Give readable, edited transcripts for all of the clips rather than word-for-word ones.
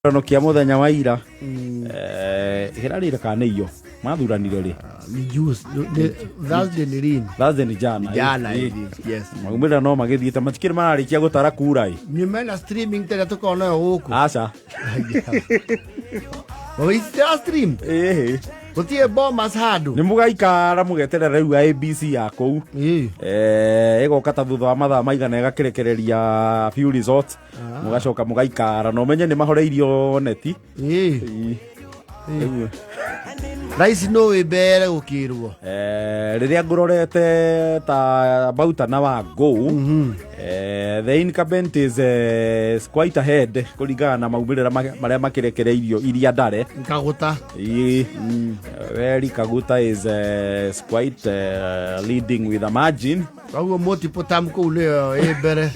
Gĩthurano kĩa mũthenya wa ira, kĩrarĩ ira kana nĩ iyo mathuranire rĩ? Ni juice. Thursday ni lini? Thursday nĩ jana. Jana. Yes. Maumĩrĩra no magĩthiĩte, matikĩrĩ mararĩkia gũtara kura ĩ. Ni mena streaming tena tuko nayo gũkũ? Aca. Wĩitira stream? Ĩhĩ. Gũtirĩ Bomas handũ? Nĩ mũgaikara mũgeterera rĩu IEBC ya kũu. Ĩgoka ta thutha wa mathaa maigana ĩgakĩrekereria few results, mũgacoka mũgaikara na ũmenye nĩ mahoreirio neti. Ĩĩ. Rĩu, Rais no wĩ mbere gũkĩrwo. Rĩrĩa ngũrorete ta about an hour ago, the incumbent is quite ahead kũringana na maumĩrĩra marĩa makĩrekereirio iria ndare. Kaguta. Ĩĩ. Yoweri Kaguta is quite leading with a margin. Koguo multiple term kũu nĩyo ĩ mbere.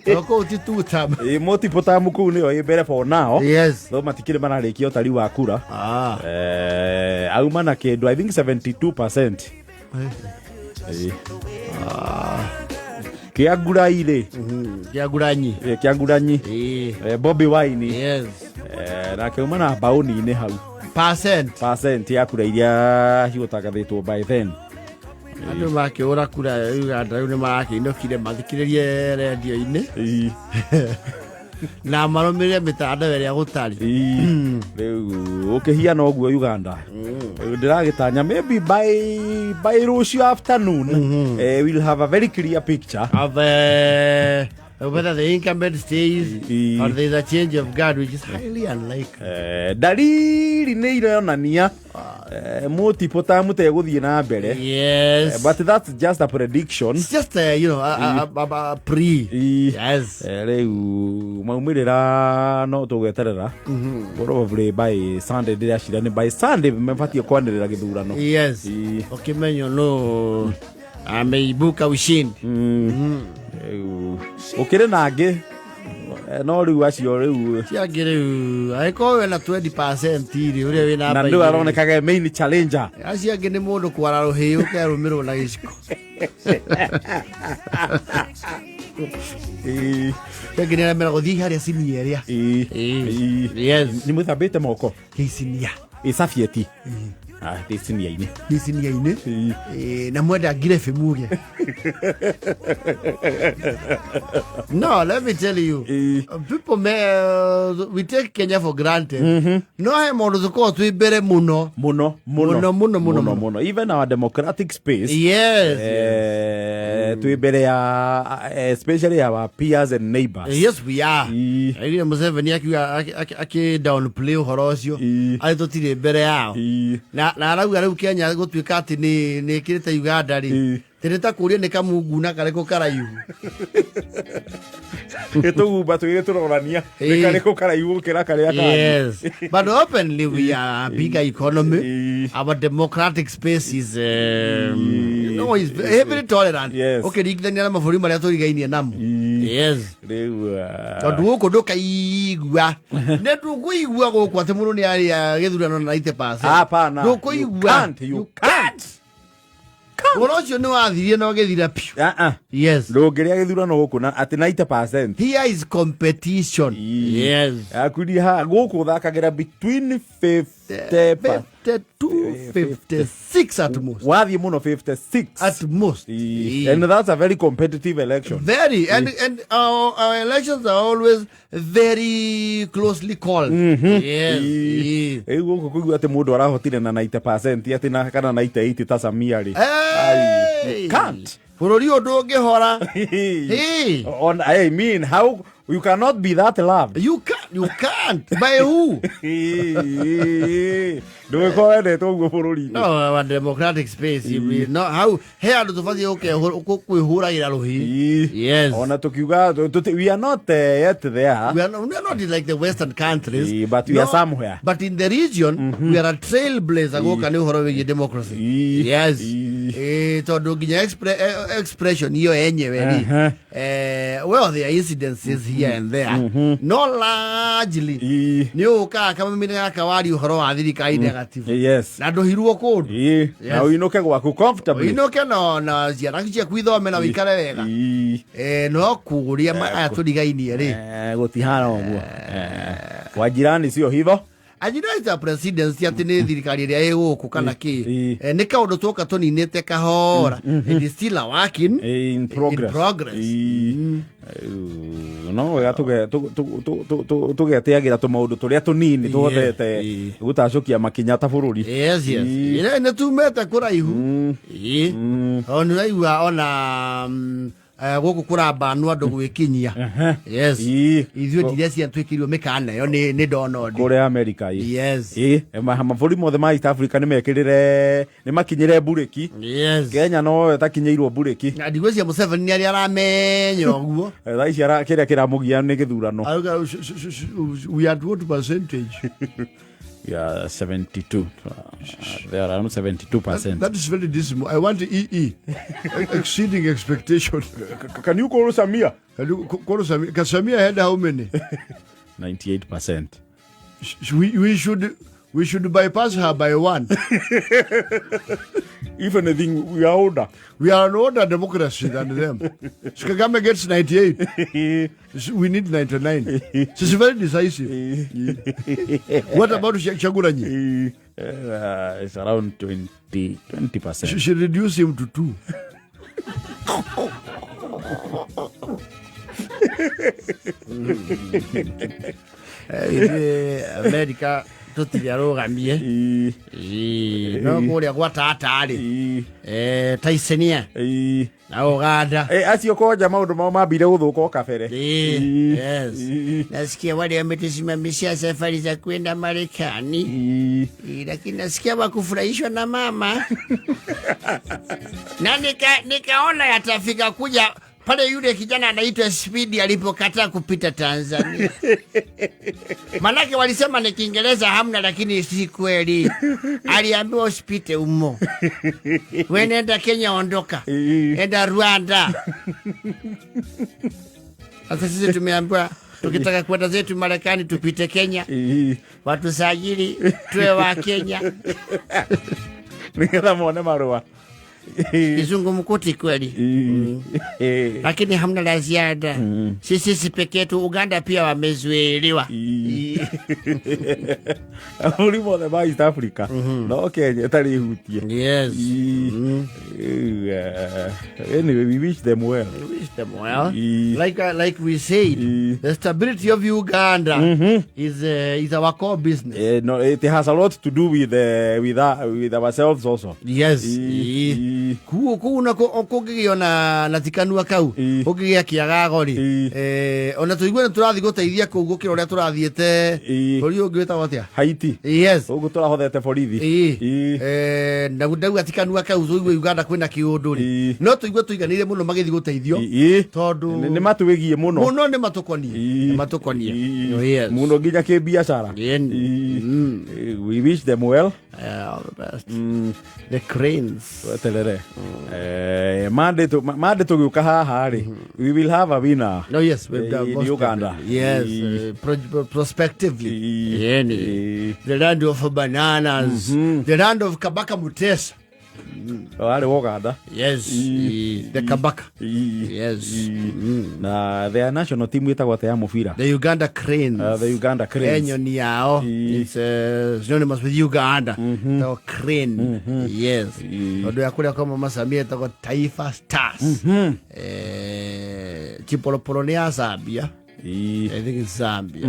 To kũu ti two term. Ĩĩ, multiple term kũu nĩyo ĩ mbere for now. Yes. No matikĩrĩ mararĩkia ũtari wa kura. Ah. Auma na kĩndũ, I think, 72%. Ĩĩ. Kĩangurai rĩ? Kĩaguranyi. Ĩĩ, Kĩanguranyi. Bobi Wine. Nake auma na mbaũni-inĩ hau. Percent. Percent ya kura iria cigũtangathĩtwo by then. Andũ makĩũra kura ya Uganda rĩu nĩ marakĩinũkire mathikĩrĩrie rendio-inĩ na marũmĩrĩre mĩtandao ĩrĩa gũtarĩ. Ĩĩ. Rĩu ũkĩhiana ũguo Uganda. Rĩu ndĩragĩtanya maybe by rũciũ afternoon, we'll have a very clear picture of whether the incumbent stays or there's a change of guard, which is highly unlikely. Dalili nĩ ironania multiple term tegũthiĩ na mbere. But that's just a prediction. It's just a, you know, a, a, a, a pre. Yes. Rĩu maumĩrĩra no tũgweterera probably by Sunday. Ndĩracira nĩ by Sunday mabatiĩ kwanĩrĩra gĩthurano. Ũkĩmenywo no ameibuka ushindi. Rĩu ũkĩrĩ na angĩ, no rĩu acio rĩu Ciangĩ rĩu angĩkorwo wĩna 20% rĩ, ũrĩa wĩna na nĩwe aronekaga main challenger. Acio angĩ nĩ mũndũ kwara rũhĩ ũkerũmĩrwo na gĩciko. Acio angĩ nĩ arĩa meragwo thiĩ harĩa cinia ĩrĩa. Nĩ mwĩthambĩte moko? Gĩcinia. Ĩ cabieti. Ah, ndĩ cinia-inĩ. Nĩ cinia-inĩ. Ĩĩ, na mwenda ngirebi muge. No, let me tell you, people may, we take Kenya for granted. No he maũndũ tũkoragwo twĩ mbere mũno. Mũno mũno. Mũno, mũno, mũno, mũno mũno. Even our democratic space, twĩ mbere ya especially our peers and neighbors. Yes, we are. Aiguire Museveni akiuga akĩ downplay ũhoro ũcio atĩ tũtirĩ mbere yao. Na arauga rĩu Kenya gũtuĩka atĩ nĩ ĩkĩrĩte Uganda rĩ, tĩrĩ ta kũria nĩ kamunguna karĩkũ karaihu. Nĩ tũgumba twĩrĩ tũrorania nĩ karĩkũ karaihu gũkĩra karĩa kangĩ. Yes, but openly we are a bigger economy. Our democratic space is is heavily tolerant. Ũkĩringithania na mabũrũri marĩa tũrigainie namo. Yes. Rĩu Tondũ gũkũ ndũkaigua, nĩ ndũkũigua gũkũ atĩ mũndũ nĩ arĩa gĩthurano na 90%. Hapana. You Ndũkũigua. can't, you can't. Ũhoro ũcio nĩ wathirie na ũgĩthira piũ. Ah, ah. Ndũngĩrĩa gĩthurano gũkũ na atĩ 90%. Here is competition. Yes. Akuria ha gũkũ ũthakagĩra between 50 52, 56 at most. Wathiĩ mũno 56. At most. And that's a very competitive election. Very. And our elections are always very closely called. Yes. Rĩu gũkũ kũigua atĩ mũndũ arahotire na 90% atĩ na kana 98 ta Samia rĩ. Hey! You can't. Bũrũri ũyũ ndũngĩhora. Hey. On, I mean, how you cannot be that loved. You can't, you can't. By who? Ndũgĩkorwo wendetwo ũguo bũrũri-inĩ. No, our democratic space. We no how he andũ tũbatiĩ kwĩhũragĩra rũhi. Yes. Ona tũkiuga we are not yet there. We are not like the Western countries. But we are somewhere. But in the region, we are a trailblazer gũka nĩ ũhoro wĩgiĩ democracy. Yes. Tondũ nginya expression iyo yenyewe rĩ, well, there are incidences here and there, no largely nĩ ũkaga kamamine gaka waria ũhoro wa thirikari negative na ndũhirwo kũndũ. Na ũinũke gwaku comfortably. Ũinũke no na ciana ciaku ithome na ũikare wega. No kũrĩa aya tũrigainie rĩ, Gũtihana ũguo. Kwa jirani sio hivyo. And you know it's a presidency atĩ nĩ thirikari ĩrĩa ĩ gũkũ kana kĩ. Nĩ kaũndũ twoka tũninĩte kahora. It is still a working in progress. In progress. No wega tũgeteagĩra tũmaũndũ tũrĩa tũnini tũhotete gũtacũkia makinya ta bũrũri. Yes. Nĩ tumĩte kũraihu. Tondũ nĩ ũraigua ona gũkũ kũrambanwo andũ gwĩkinyia. Yes. Ithuĩ ndirecia twĩkĩirwo mĩkana ĩyo nĩ Donald. Kũrĩa America ĩ. Yes. Mabũrũri mothe ma East Africa nĩ mekĩrĩre, nĩ makinyĩre mburĩki. Kenya no ĩtakinyĩirwo mburĩki. Na ndigwĩciria Museveni nĩ arĩa aramenya ũguo. Thaa ici kĩrĩa kĩramũgia nĩ gĩthurano. Auga, we are at what percentage? We are 72. They are around 72%. That is very dismal. I want EE. Exceeding expectation. Can you call Samia? Can you call Samia? Can Samia had how many? 98%. We should bypass her by one. If anything, we are older. We are an older democracy than them. Kagame gets 98. We need 99. She's very decisive. What about Kyagulanyi? It's around 20%. She reduced him to 2. America tũtirĩ arũgamie. No kũrĩa gwa tata rĩ, Tanzania na Uganda. Acio konja maũndũ mao mambire gũthũka o kabere. Yes. Nasikia wale wametusimamishia safari za kwenda Marekani, lakini nasikia wakufurahishwa na mama na nikaona yatafika kuja pale yule kijana anaitwa Speed alipokataa kupita Tanzania. Manake walisema ni Kiingereza hamna, lakini si kweli. Aliambiwa usipite umo. Wewe nenda Kenya, ondoka. Enda Rwanda. Sasa sisi tumeambiwa tukitaka kwenda zetu Marekani tupite Kenya. Watusajili tuwe wa Kenya. Nĩgetha mone marũa. Kizungumkuti kweli. Lakini hamna la ziada. Sisi peke yetu, Uganda pia wamezuiliwa. Mabũrũri mothe ma East Africa no Kenya ĩtarĩ hutie. Yes. Anyway, we wish them well. We wish them well. Like we said, the stability of Uganda is our core business. No, it has a lot to do with ourselves also. Yes. Kuu nako kũngĩgĩo na tikanua kau ũngĩgĩa kĩagago rĩ, ona tũigue nĩ tũrathiĩ gũteithia kũu gũkĩra ũrĩa tũrathiĩte bũrũri ũngĩ wĩtagwo atĩa? Haiti. Yes. Ũguo tũrahothete borithi. Na ndauga tikanua kau tũigue Uganda kwĩna kĩũndũ rĩ, no tũigue tũiganĩire mũno magĩthiĩ gũteithio tondũ Nĩ matwĩgiĩ mũno. Mũno nĩ matũkonie. Nĩ matũkonie. Yes. Mũno nginya kĩbiacara. We wish them well. All the best. The Cranes. Tweterere. Mande tũgĩũka haha rĩ, we will have a winner. No, yes, we've done in most Uganda. definitely. Yes, prospectively. The land of bananas. The land of Kabaka Mutesa. Warĩ wa Uganda. Yes, the Kabaka. Yes. Na their national team ĩtagwo atĩa ya mũbira? The Uganda Cranes. The Uganda Cranes. Enyoni yao. It's synonymous with Uganda. The Crane. Yes. Tondũ ya kũrĩa kwa Mama Samia ĩtagwo Taifa Stars. Chipolopolo nĩ ya Zambia. I think it's Zambia.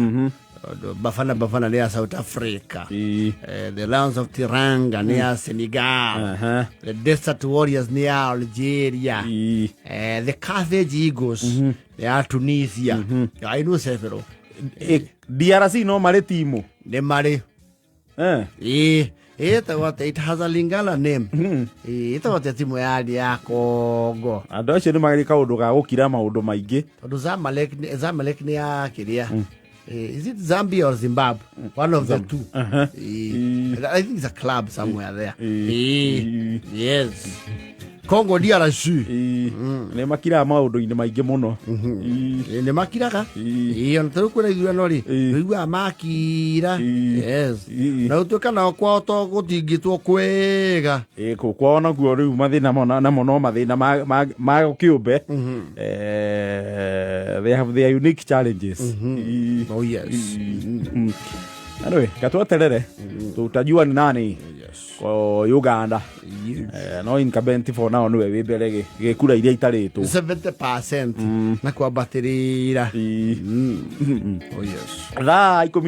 Tondũ Bafana Bafana nĩ ya South Africa. The Lions of Teranga nĩ ya Senegal. The Desert Warriors nĩ ya Algeria. The Carthage Eagles nĩ ya Tunisia. I know several. DRC no marĩ timu. Nĩ marĩ. Ĩtagwo atĩa? It has a Lingala name. Ĩtagwo atĩa timu yarĩ ya Congo? Andũ acio nĩ marĩ kaũndũ ga gũkira maũndũ maingĩ. Tondũ Zamalek nĩ ya kĩrĩa. Is it Zambia or Zimbabwe? One of the two. I think it's a club somewhere there. Yes. Congo DRC. Nĩ makiraga maũndũ-inĩ maingĩ mũno. Ĩ, nĩ makiraga. Ĩ, ona tarĩu kwĩna ithurano rĩ, ũiguaga makira. Yes. Na gũtuĩka nao kwao to gũtingĩtwo kwega. Ĩ, kũ kwao naguo rĩu mathĩna namo no mathĩna ma kĩũmbe. They have their unique challenges. Oh yes. Anyway, katweterere tutajua ni nani ko Uganda. No incumbent for now niwe wĩ mbere gĩkura iria itarĩtwo. 70% na kwambatĩrĩra. Oh yes. Thaa 12.